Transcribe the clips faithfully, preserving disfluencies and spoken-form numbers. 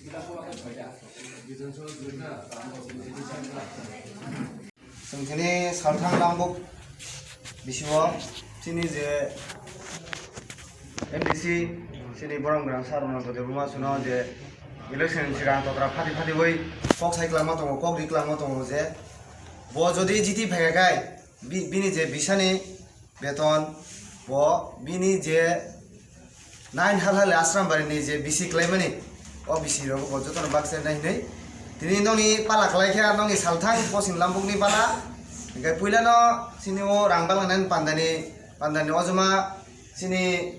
Chwng chini salthang lambuk bisio chini je M D C chini borom gwnang sir Ananto Debbarma suno je election ni swkang totra phati phati bai kok sai kwlangma tongo, kok ri kwlangma tongo je bo jodi jiti phaikha khai bi-, bini je bisani beton bo bini je nine hal hal Asrambari ni je bisi kwlaimani, o bisi rok bo jotono baksa nai hinwi. Tini nokni pala kwlai khe, nokni salthang posin lambukni pala. Hinkhe puilano chini o rang balnani pandani, pandani ojoma chini,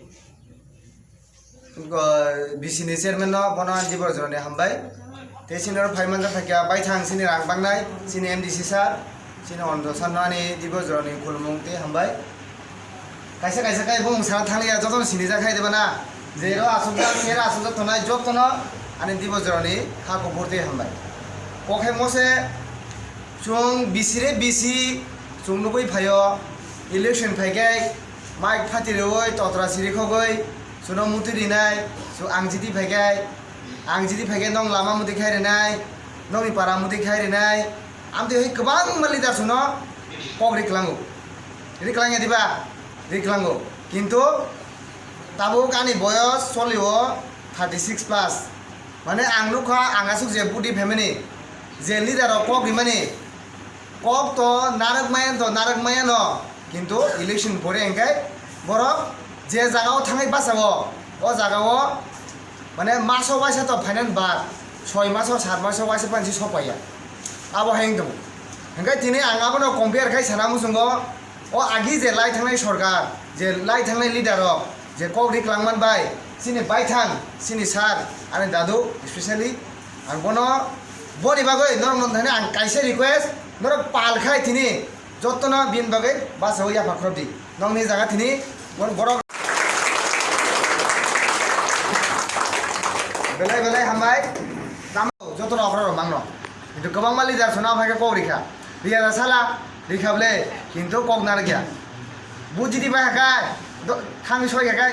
uh, bisi ni chairman no bono ani dibor jorani hambai. Tei chini oro phai manjak kha khe baithang chini rang bangnai, chini M D C sir, chini Ananto sir no ani dibor jorani khulumung tei hambai. Kaisa kaisa khe bumung sana thangya, jotono sinijak hai diba na? Jero asukjak, sero asukjak tongnai jotono ani dibor jorani ha kuphur tei hambai. Kokhe mose chwng bisi re bisi chwng nugwi phaio, election phaikhai mike phati rwui totra siri khogwi chwngno muti rinai, chwng ang jiti phaikhai, ang jiti phaikhai nong lama muti khai rinai, nongni para muti khai rinai, amtwi hai kwbangma leader chwngno kok ri kwlango. Ri kwlangya diba? Ri kwlango. Kintu tabuk ani boyos solio thirty six plus. Mane ang nukha, ang aswk je budi phaimani, je leader rok kok rimani, kok to narwk maya to narwk maya no, kintu election pore hwnkhe borok je jaga o thangwi bachao, o jaga o mane maso waisa to phainani bad soi maso sat maso waisa pansi sopaiya. Abo hai wng tongo. Hwnkhe tini ang abono compare khai sana muchungo, o agi je lai thangnai sorkar, je lai thangnai leader rok je kok ri kwlangman bai, chini baithang, chini sir, ani dadu specially, ang bono, boni bagwi norok no thani ang kaisa request, norok pal khai tini jotono bini bagwi bachao yapha khorokdi. Nokni jaga tini bon borok belai belai hambai. Tamo jotono okra rok mangno. Kintu kwbangma leader sona phai khe kok rikha. Riya da sala, rikha ble, kintu kok narwkya. Bujidi bai hakai, do-, thangwi soi hakai,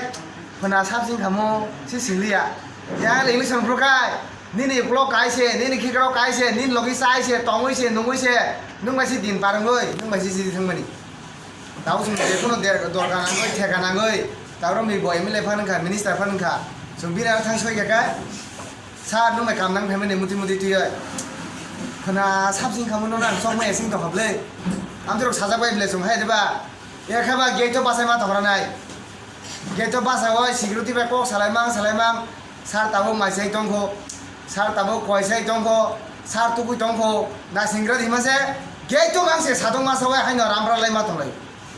phwna sap sing khamo, si singliya. Yang election phuru kai, nini ukulok kai se, nini khikrok kai se, nini logi chai se, tongwi se, nungwi se, nung bai si din parwngwi, nung bai si sidi thangmani. Tabuk chwng je kuno der-, dorkar nangwi, theka nangwi, tabuk rok ni bo M L A phan wngkha, minister phan wngkha. Chwng bini aro thang soi kha khe, sir, nung bai kam nang phaimani muti muti twiwi. Khwna sap sing khamu no nang chokmai asing tongkha ble. Amtwi rok sajak bai ble chwng hai diba? Ekha ba gate o bachai ma tongkha nai. Gate o bachai o security bai kok salai mang, salai mang. Sir tabuk mai chai tongkho, sir tabuk koi chai tongkho, sir tukui tongkho, naisinggra di mase, gate o mang se sadok masa wai haino rampra lai ma tonglai.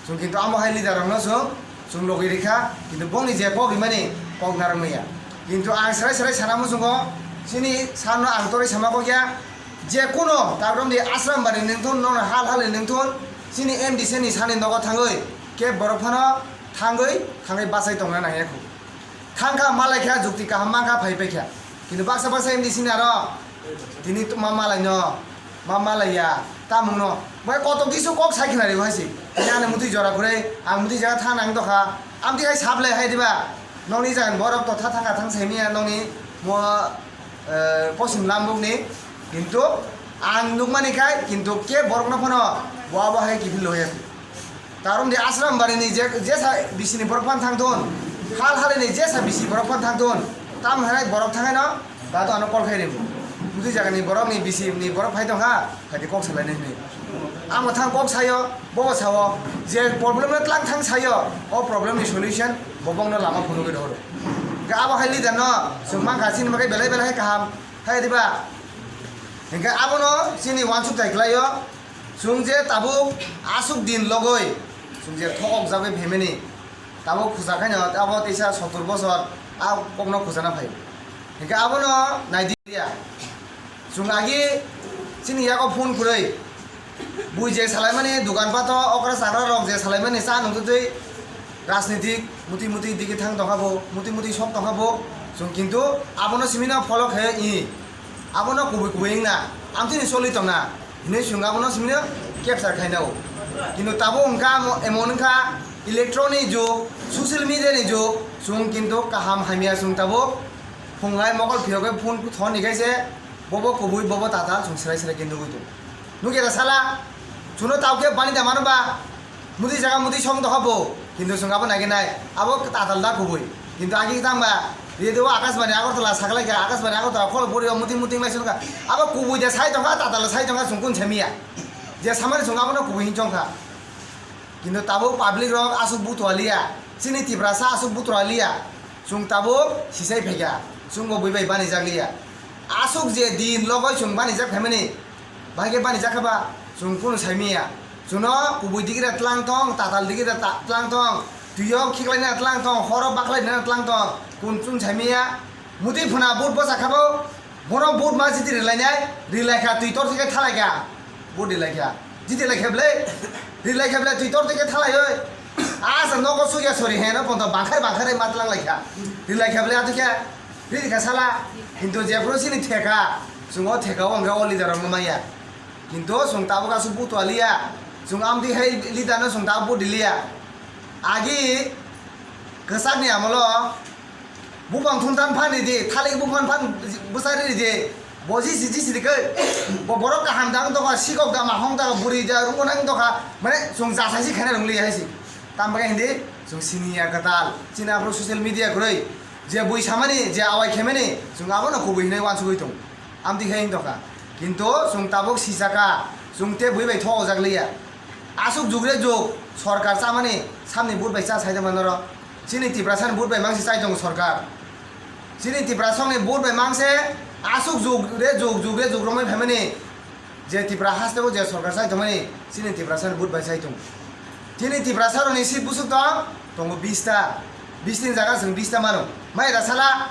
Chwng kintu amo hai leader rokno chwng, chwng logi rikha, kintu bongni je kok rimani kok narwk maya. Kintu ang serai serai sana muchungo, chini sir no ang toroi sama kok ya, je kuno tabuk romdi Asrambari nungthun, nono hal hal ni nungthun, chini M D C ni sani nogo thangwi, khe borok phano thangwi, thangwi bachai tongna nangya kho. Thangkha malai kha jukti kaham mankha phai paikha. Kintu baksa baksa M D C ni aro tini ma malai no, ma malai ya, tamung no. Bai koto kisu kok sai khna ri hai si. Ani mutui jora khure, ang mutui jaga thang nang dokha. Amtwi hai sable hai diba? Nokni jagan borok to tha thangkha thang sai miya nokni mo, eh, posim lambuk ni. Kintu ang nukmani khai, kintu khe borok no phano bo abo hai kiphil loya. Tarwng di Asrambari ni je, jesa bisi ni borok phan thang thun, hal hal ni jesa bisi borok phan thang thun, tam hai borok thang no, da to ano call khai ringo. Budi jaga ni borok ni bisi ni borok phai tong ha, phai di kok salai nai hinwi. Amo thang kok sayo, bo bo sao, je problem no tlang thang sayo, o problem ni solution bo bong no lama phunugwi rohoro. Ga abo hai leader no, chwng mang kha chini bagwi belai belai hai kaham, hai diba? Hingke abono chini wansuk thai khlaio. Chwng je tabuk aswk din logoi, chwng je thokjagwi phaimani, tabuk khuja khaino abo teisa sottor bosor a kokno khujana phai. Hingke abono naidi ya. Chwng agi chini yago phone kwrwi. Bui je salaimani, dogan pato, okra chakra rok je salaimani, cha nungtutwi, rajnitik muti muti digi thang tongkha bo, muti muti sok tongkha bo. Chwng kintu abono simino follow khe i. Abono kubui kubui wngna, amtwini choli tongna hinwi chwng abono simino capture khainao. Kintu tabuk wngkha amo, emon wngkha electronic jug, social media ni jug, chwng kintu kaham hamya chwng tabuk Phunglai mokol phiyogwi phone thon ni khe se bobo kubui bobo tatal chwng srai srai khe nugwi tongo. Nukya da sala, chwngno tao khe bani da mano ba, mudi jaga mudi song tokha bo, kintu chwng abo naigenai, abo tatal da kubui. Kintu agi tang ba, radio o Akashbani Agartala saklai kha, Akashbani Agartala kholo pori o muting muting lai song kha, abo kubui da sai tongkha, tatal da sai tongkha, chwng kun semiya. Je samani chwng abono kubui hin chong kha. Kintu tabuk public rok aswk butua liya, chini Tiprasa aswk butua liya, chwng tabuk sisai phaikha, chwngbo bui bai banijak liya. Aswk je din logoi chwng banijak phaimani, bahai khe banijak kha ba, chwng kunu saimiya. Chwngno kubui digira tlang tong, tatal digira ta-, tlang tong, twio khiklaina tlang tong, horo baklaina tlang tong, kun chwng saimiya. Mudi phuna vote bwsa kha bo, bono vote ma jiti rwlainai, rwlaikha twi tor thike thalaikha, vote rwlaikha, jiti laikha bwle, rwlaikha bwle twi tor thike thalaioi, asa nogo sugya sori heno ponto bangkhar bangkhar ma tlang laikha, rwlaikha bwle atukhe, rwlaikha sala, kintu jephuru chini theka, chwng o theka o hwnkhe o leader rokno manya, kintu chwng tabuk aswk vote aliya, chwng amtwi hai leader no chwng tabuk vote liya, agi kwchakni amolo. Buphang thumtham phan ridi, thalik buphang phan bwsari ridi, bo jisi jisi rikhe, bo borok kaham da wng tokha, sikok da mahong da, bwrwi da rungmo nang tokha, mane chwng jasaisi khaina rwngli hai si. Tamo khe hindi chwng siniya kwtal, chini aphuru social media kwrwi, je bui samani, je awai khaimani, chwng abono kubui hinwi uansugwi tongo. Amtwi khe wng tokha. Kintu chwng tabuk sisaka, chwng tei bui bai thok ojak liya. Aswk jugre jug sorkar chamani samni vote bai cha sai tongma norok. Chini Tiprasani vote bai mangse chai tongo sorkar. Chini Tiprasongni vote bai mangse aswk jugre jug jugre jug romwi phaimani je Tipra hasteo je sorkar chai tongmani chini Tiprasani vote bai chai tongo. Chini Tiprasarokni seat bwswk tong tongo bista. Bistini jaga chwng bista mano. Mai da sala